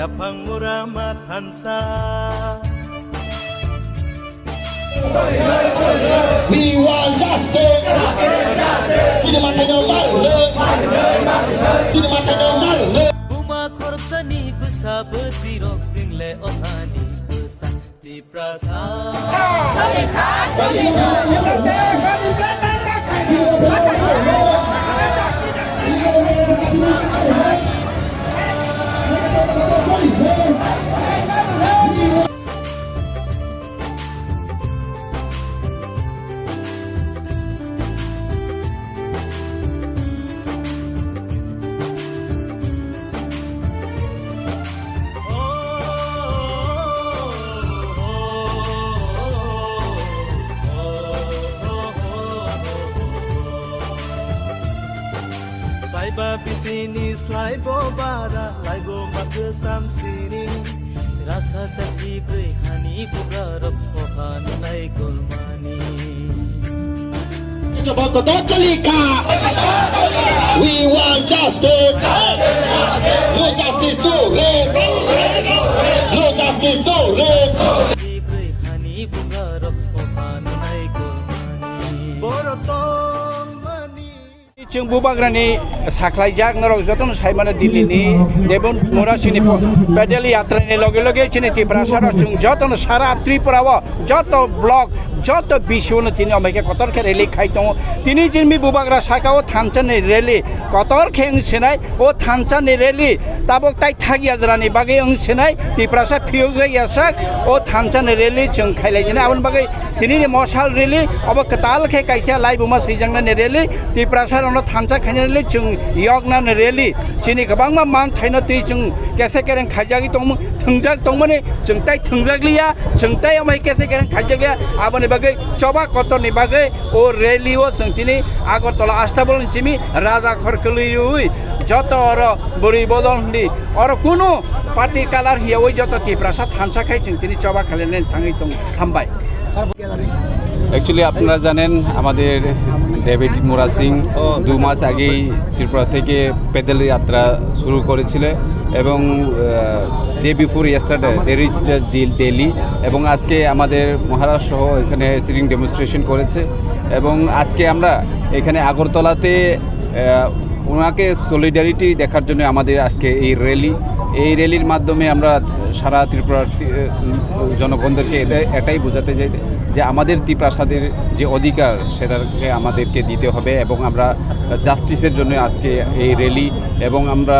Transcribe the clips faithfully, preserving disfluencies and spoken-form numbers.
Phangmura ma thansa. We want justice. Sini mathai no mal le. Sini mathai no mal le. Buma khorsani bwsa bwsirok jingle ohani bwsa. Tiprasa. Saiba bisini slaibo bara, laibo makhwsam sini. Rasa chachi bwrwi hani bubrarok oha nunai golmani. Coba kotor chalika. We want justice. No justice, no rest. No justice, no rest. Chwng bubagrani sakhlaijak norok jotono saimano Delhi ni Devon Murasingni pedal yatra ni loge loge chini Tiprasa rok chwng jotono sara Tripura o joto block, joto B C O no tini omo hai khe kotor khe rally khai tongo. Tini chini bubagra saka o thansa ni rally kotor khe wng sinai, o thansa ni rally tabuk tai thak yajra ni bagwi wng sinai, Tiprasa phiyok jak ya sak o thansa ni rally chwng khai lai sinai. Aboni bagwi tini ni mosal rally obo kwtal khe kaisa laibuma swijak nani rally, Tiprasa rok no thansa khaina rally chwng yok nani rally. Chini kwbangma man thaino twi chwng kese kereng khaijagwi tongmo, thwngjak tongmani chwng tai thwngjak liya, chwng tai omo hai kese kereng khaijak liya. Aboni bagwi choba kotor ni bagwi o rally o chwng tini Agartala Astabol ni simi raja khor kwlwi rwi joto oro bwrwi bodol hwnwi oro kunu party colour hiyawi joto Tiprasa thansa khai chwng tini choba khailai thangwi tong hambai. Actually আপনারা জানেন, আমাদের ডেভিড মুরা সিং দু মাস আগেই ত্রিপুরা থেকে প্যাডেল যাত্রা শুরু করেছিল এবং, আহ, day before yesterday they reach Delhi এবং আজকে আমাদের মহারাষ্ট্র সহ এখানে সিটিং ডেমনস্ট্রেশন করেছে। এবং আজকে আমরা এখানে আগরতলাতে, আহ, ওনাকে সলিডারিটি দেখার জন্য আমাদের আজকে এই র্যালি। এই র্যালির মাধ্যমে আমরা সারা ত্রিপুরার তি-, জনগণদেরকে এটা, এটাই বোঝাতে চাই যে আমাদের তিপ্রাসাদের যে অধিকার, সেটাকে আমাদেরকে দিতে হবে এবং আমরা জাস্টিসের জন্য আজকে এই র্যালি। এবং আমরা,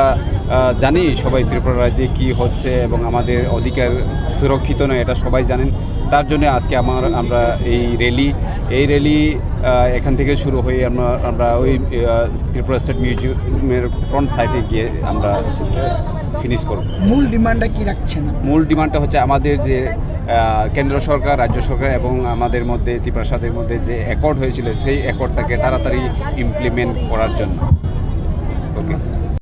আহ, জানি সবাই ত্রিপুরা রাজ্যে কি হচ্ছে এবং আমাদের অধিকার সুরক্ষিত নয়, এটা সবাই জানেন। তার জন্য আজকে আমার, আমরা এই র্যালি, এই র্যালি, আহ, এখান থেকে শুরু হয়ে আমরা, আমরা ওই, আহ, ত্রিপুরা স্টেট মিউজিয়ামের ফ্রন্ট সাইডে গিয়ে আমরা ফিনিশ করব। মূল ডিমান্ডটা কি রাখছেন? মূল ডিমান্ডটা হচ্ছে আমাদের যে, আহ, কেন্দ্র সরকার, রাজ্য সরকার এবং আমাদের মধ্যে, তিপ্রাসাদের মধ্যে যে অ্যাকর্ড হয়েছিল, সেই অ্যাকর্ডটাকে তাড়াতাড়ি ইমপ্লিমেন্ট করার জন্য। ওকে।